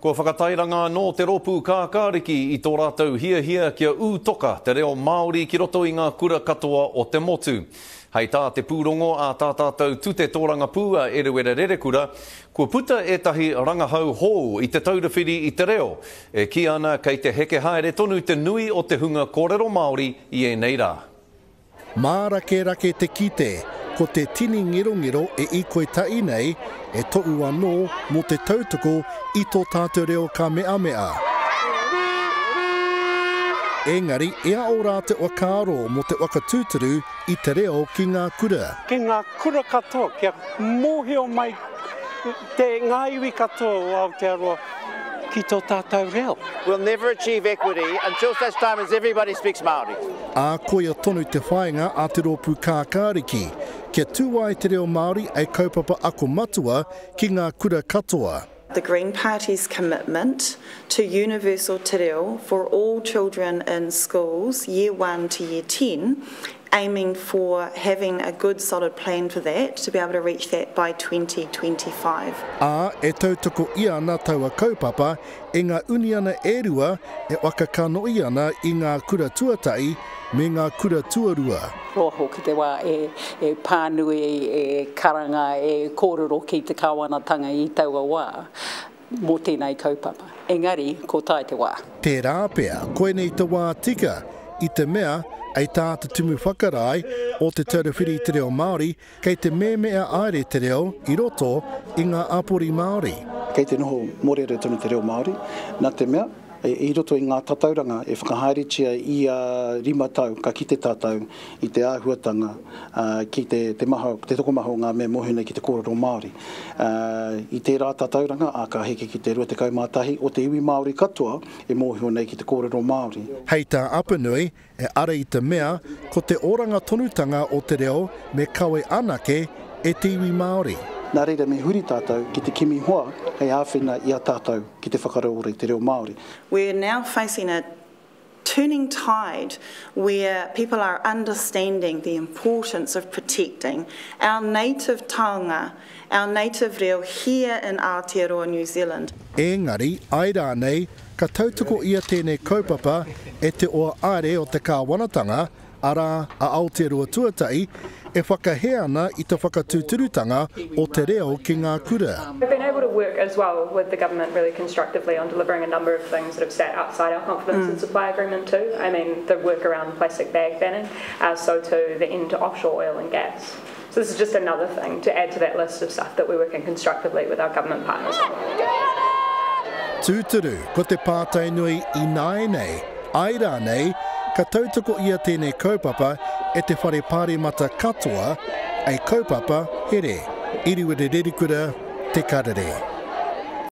Kua whakatairanga anō te Rōpū Kākāriki i tō rātou hiahia kia ū toka te reo Māori ki roto i ngā kura katoa o te motu. Hei tā te pūrongo a tā tātou tute tōrangapū a Eruera Rerekura, kua puta ētahi rangahau hou i Te Taura Whiri i te Reo e kī ana kei te heke haere tonu te nui o te hunga kōrero Māori i ēnei rā. Mārakerake te kite, ko te tini ngerongero e ikoi taʻi nei, e toʻu anō mō te tautoko i tō tātou reo kāmeamea. Engari, ea ō rātou whakaaro mō te whakatūturu i te reo ki ngā kura. Ki ngā kura katoa, kia mōhio mai te, ngā iwi katoa o Aotearoa ki tō tātou reo. We'll never achieve equity until such time as everybody speaks Māori. Ā, koia tonu te whāinga a te rōpū Kākāriki, kia tū ai te reo Māori hei kaupapa ako matua ki ngā kura katoa. The Green Party's commitment to universal te reo for all children in schools year one to year ten, aiming for having a good solid plan for that to be able to reach that by 2025. Ā, e tautoko ia ana taua kaupapa e ngā uniana e rua e whakakanohi ana i ngā kura tuatahi me ngā kura tuarua. Roa hoki te wā e pānui, e karanga, e kōrero ki te kāwanatanga i taua wā mō tēnei kaupapa. Engari, ko tae te wā. Tērā pea, koinei te wā tika, i te mea, hei tā te Tumu Whakarae o Te Taura Whiri i te Reo Māori, Kei te mēmea aere te reo i roto i ngā apori Māori. Kei te noho mōrearea tonu te reo Māori, nā te mea, i roto i ngā tatauranga e whakahaeretia ia rima tau ka kite tātou i te āhuatanga ki te, te maha, te tokomaha o ngā mea mōhio nei ki te kōrero Māori. I tērā tatauranga, ā, ka heke ki te 21 o te iwi Māori katoa e mōhio nei ki te kōrero Māori. Hei tā Apanui, E ara i te mea, ko te oranga tonutanga o te reo me kawe anake e te iwi Māori. Nā reira me huri tātou ki te kimi hoa hei āwhina i a tātou ki te whakarauora i te reo Māori. We're now facing a turning tide where people are understanding the importance of protecting our native taonga, our native reo here in Aotearoa New Zealand. Engari, ae rānei, Ka tautoko ia tēnei kaupapa e te oa aere o te kāwanatanga, arā, a Aotearoa Tuatahi, e whakahē ana i te whakatūturutanga o te reo ki ngā kura. We've been able to work as well with the government really constructively on delivering a number of things that have sat outside our confidence and supply agreement too. I mean, the work around plastic bag banning, uh, so too the end to offshore oil and gas. So this is just another thing to add to that list of stuff that we're working constructively with our government partners on. Tūturu, ko te pātai nui ināianei, āe rānei, ka tautoko ia tēnei kaupapa e te Whare Pāremata katoa, ei kaupapa here. Iriwiri Rerikura, Te Karere.